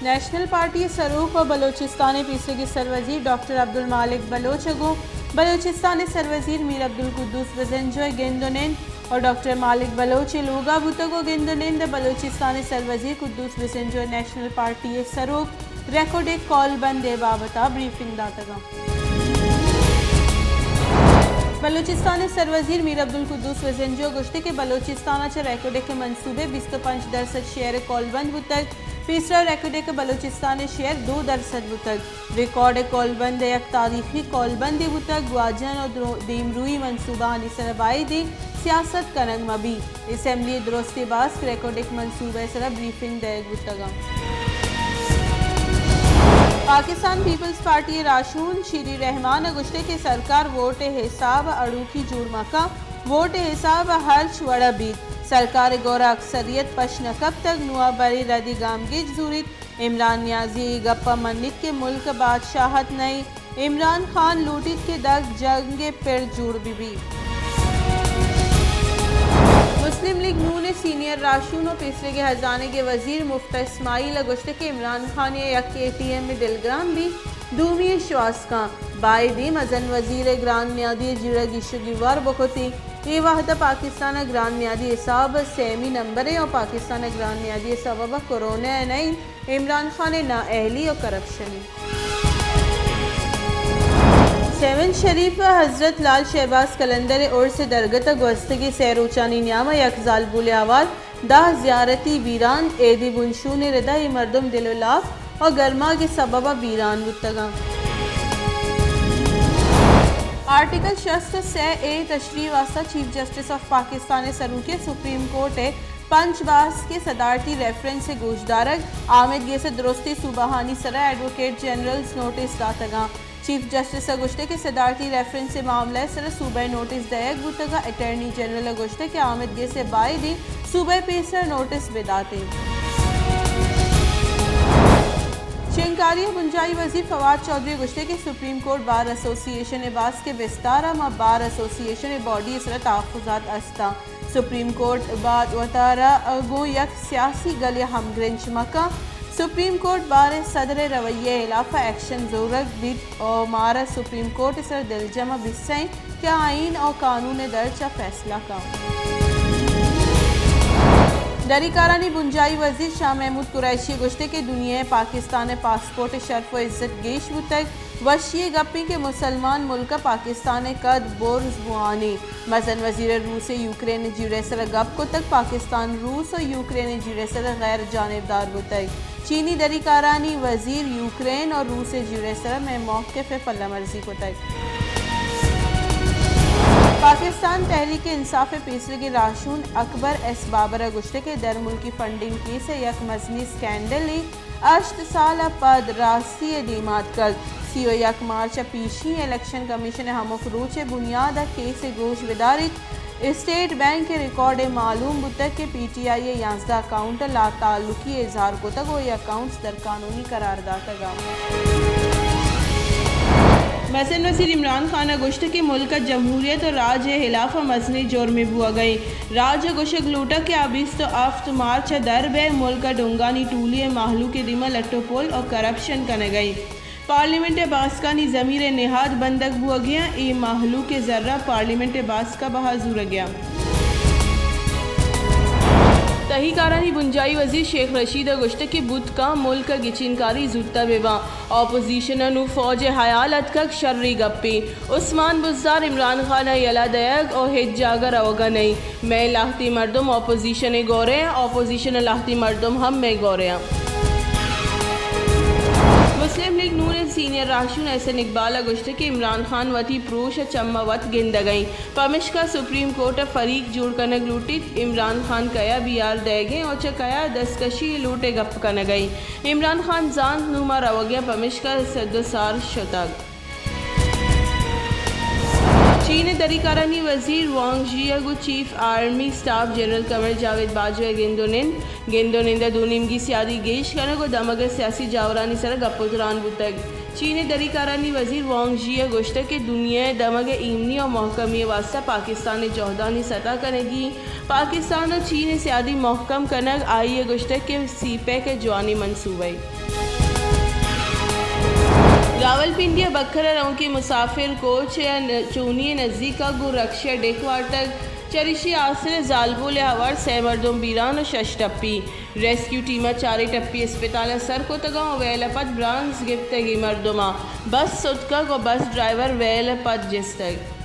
National party ءِ سروک ءُ بلوچستان ءِ پیسریگیں سروزیر ڈاکٹر عبدالمالک بلوچ ءَ گوں بلوچستان ءِ سروزیر میر عبدالقدوس بزنجو ءِ گند ءُ نند ءُ ڈاکٹر مالک بلوچ ءِ لوگ ءَ بوتگ ءُ گند ءُ نند ءَ بلوچستان ءِ سروزیر قدوس بزنجو ءَ نیشنل پارٹی ءِ سروک ریکارڈک کال بند ءِ بابت ءَ بریفنگ داتگ اَنت۔ بلوچستان ءِ سروزیر میر عبدالقدوس بزنجو ءَ گوشتگ کہ بلوچستان ءَ چہ ریکارڈک ءِ منصوبہ بیست ءُ پنچ درسد شیئر ءِ کال بند بوتگ، پیسرا ریکارڈک ءِ بلوچستان ءِ شیئر دو درسد بوتگ۔ ریکارڈ ءِ کال بند ءَ یک تاریخی کال بندے بوتگ، گواجن ءُ درو-، دیمروئی منصوبہانی سرا بائدیں سیاست کنگ مہ بیت۔ اسمبلی ءِ درستیں باسک ریکارڈک منصوبہ ءِ سرا بریفنگ دئیگ بوتگ اَنت۔ پاکستان پیپلز پارٹی ءِ راہشون شیری رحمان ءَ گوشتگ کہ سرکار ووٹ ءِ حساب ءَ اڑوکی جوڑ مہ کنت، ووٹ ءِ حساب ءَ ہرچ وڑ ءَ بیت، سرکار ءِ گور ءَ اکثریت پش نہ کپتگ، نوں آ برے ردی گامگیج زوریت۔ عمران نیازی ءِ اے گپ ءَ منیت کہ ملک ءِ بادشاہت نہ اِنت۔ عمران خان لوٹیت کہ دگ جنگ ءِ پڑ جوڑ بہ بیت۔ مسلم لیگ نون ءِ سینئر راہشون ءُ پیسریگیں ہزانگ ءِ وزیر مفتہ اسماعیل ءَ گوشتگ کہ عمران خان ءَ یک اے ٹی ایم ءِ دلگران بیت، دومی ءَ شواز کن۔ بائدیں مزن وزیر ءِ گران نیادی ءِ جیڑہ گیش ءُ گیوار بکتیں۔ اے وہد ءَ پاکستان ءِ گران نیادی حساب سیمی نمبر ءَ ءُ پاکستان ءِ گران نیادی ءِ سبب ءَ کورونا ءَ نہ اِنت، عمران خان ءِ نااہلی ءُ کرپشن اِنت۔ سیون شریف ءِ حضرت لال شہباز قلندر ءِ عرس ءِ درگت ءَ گوستگیں سئے روچانی نیام ءَ یک زالبولے آوار، دہ زیارتی بیران، ایدی بنشون ءِ ردا اے مردم دل ءُ لاپ ءُ گرماگ ءِ سبب ءَ بیران بوتگ اَنت۔ آرٹیکل شست ءُ سئے اے تشریح ءِ واستہ چیف جسٹس آف پاکستان ءِ سروکی ءَ سپریم کورٹ ءِ پنچ باسک ءِ صدارتی ریفرنس ءِ گوشدارگ، آمید گس ءِ درستیں صوبہانی سرا ایڈووکیٹ جنرلز نوٹس داتگ اَنت۔ چیف جسٹس ءَ گوشتگ کہ صدارتی ریفرنس ءِ معاملہ ءِ سرا صوبہ ءَ نوٹس دئیگ بوتگ ءُ اٹارنی جنرل ءَ گوشتگ کہ آمید گس ءَ بائدیں صوبہ ءَ پیسر نوٹس بہ داتیں۔ شنگکاری ءُ بنجاہی وزیر فواد چوہدری ءَ گوشتگ کہ سپریم کورٹ بار ایسوسی ایشن ءِ باسک ءِ بستار ءَ ماں بار ایسوسی ایشن ءِ باڈی ءِ سرا تحفظات است اَنت۔ سپریم کورٹ باید وتارا گوں یک سیاسی گلے ءَ ہمگرنچ مہ کنت۔ سپریم کورٹ بار ءِ صدر ءِ رویہ ءِ ہلاف ءَ ایکشن زورگ بیت ءُ مارا سپریم کورٹ ءِ سرا دلجم ءَ بسہ اِنت کہ آئین ءُ قانون ءِ درچ ءَ فیصلہ کنت۔ دری کارانی بنجاہی وزیر شاہ محمود قریشی ءَ گوشتگ کہ دنیا ءَ پاکستان ءِ پاسپورٹ ءِ شرف ءُ عزت گیش بوتگ۔ وشی ءِ گپے کہ مسلمان ملک ءَ پاکستان ءِ کد برز بوان اِنت۔ مزن وزیر ءَ روس ءُ یوکرین ءِ جیڑہ ءِ سرا گپ کتگ، پاکستان روس ءُ یوکرین ءِ جیڑہ ءِ سرا غیر جانبدار بوتگ۔ چینی دری کارانی وزیر یوکرین ءُ روس ءِ جیڑہ ءِ سرا مئے موقف ءِ پلہ مرزی کتگ۔ پاکستان تحریک انصاف ءِ پیسریگیں راہشون اکبر ایس بابر ءَ گوشتگ کہ درملکی فنڈنگ کیس ءِ یک مزنیں اسکینڈلے ہشت سال ءَ پد راستی ءِ دیما اتکگ۔ سی ءُ یک مارچ ءَ پیشی الیکشن کمیشن ءَ ہمک روچ ءِ بنیاد ءَ کیس ءِ گوش بداریت۔ اسٹیٹ بینک ءِ ریکارڈ ءَ معلوم بوتگ کہ پی ٹی آئی ءِ یازدہ اکاؤنٹ ءَ لاتعلقی اظہار کتگ ءُ اے اکاؤنٹس در قانونی قرار داتگ اَنت۔ مزن وزیر عمران خان ءَ گوشتگ کہ ملک ءَ جمہوریت ءُ راج ءِ ہلاف ءَ مزنیں جرمے بوہگ ءَ اِنت۔ راج ءَ گوشگ لوٹگ کہ آ بیست ءُ ہفت مارچ ءَ در بئے، ملک ءِ ڈنگانی ٹولی ءِ مہلوک ءِ دیما لٹ ءُ پل ءُ کرپشن کنگ ءَ اِنت۔ پارلیمنٹ ءِ باسکانی ضمیر ءِ نہاد بندگ بوہگ ءَ اِنت، اے مہلوک ءِ زر ءَ پارلیمنٹ ءِ باسک ءَ بہا زورگ ءَ اِنت۔ تہی کارانی بنجاہی وزیر شیخ رشید ءَ گوشتگ کہ بوت کنت ملک ءَ گچینکاری زوت ءَ بہ بنت۔ اپوزیشن ءَ نوں فوج ءِ ہیال اتکگ، شریں گپے۔ عثمان بزدار عمران خان ءَ یلہ دئیگ ءُ ہچ جاگہ روگ ءَ نہ اِنت۔ مئے لہتیں مردم اپوزیشن ءِ گور ءَ اَنت، اپوزیشن ءِ لہتیں مردم ہم مئے گور ءَ اَنت۔ مسلم لیگ نون ءِ سینئر راہشون احسن اقبال ءَ گوشتگ کہ عمران خان وتی پروش ءَ چم ءَ وت گندگ ءَ اِنت، پمشکا سپریم کورٹ ءَ فریق جوڑ کنگ لوٹیت۔ عمران خان کئے ءَ بیہار دئیگ ءَ اِنت ءُ چہ کئے ءَ دستکشی ءِ لوٹ ءِ گپ کنگ ءَ اِنت؟ عمران خان زانت نوں ما روگ ءَ ایں، پمشکا سد ءُ سار شتگ۔ چین ءِ دری کارانی وزیر وانگ ژی ءَ گوں chief army staff general Qamar Javed Bajwa ءَ گند ءُ نند، گند ءُ نند ءَ دو نیمگی سیادی گیش کنگ ءُ دمگ ءِ سیاسی جاورانی سرا گپ ءُ تران بوتگ۔ چین ءِ دری کارانی وزیر وانگ ژی ءَ گوشتگ کہ دنیا ءِ دمگ ءِ ایمنی ءُ مھکمی ءِ واستہ پاکستان ءِ جہدانی ستا کنگی اِنت۔ پاکستان ءُ چین ءِ سیادی مھکم کنگ آئی ءَ گوشتگ کہ سی پیک ءِ جوانیں منصوبہ یے۔ راولپنڈی ء بکر ء رونکیں مسافر کوچ ء چونی ء نزیک ء گوں رکشے ء ڈیک وارتگ، چریشی ء آسر ء زالبول ء ہوار سئے مردم بیران ء شش ٹپی۔ ریسکیو ٹیم ء چاریں ٹپی اسپتال ء سر کتگ ء ویل ء پد برانز گپتگ، اے مردماں بس ستکگ ء بس ڈرائیور ویل ء پد جستگ۔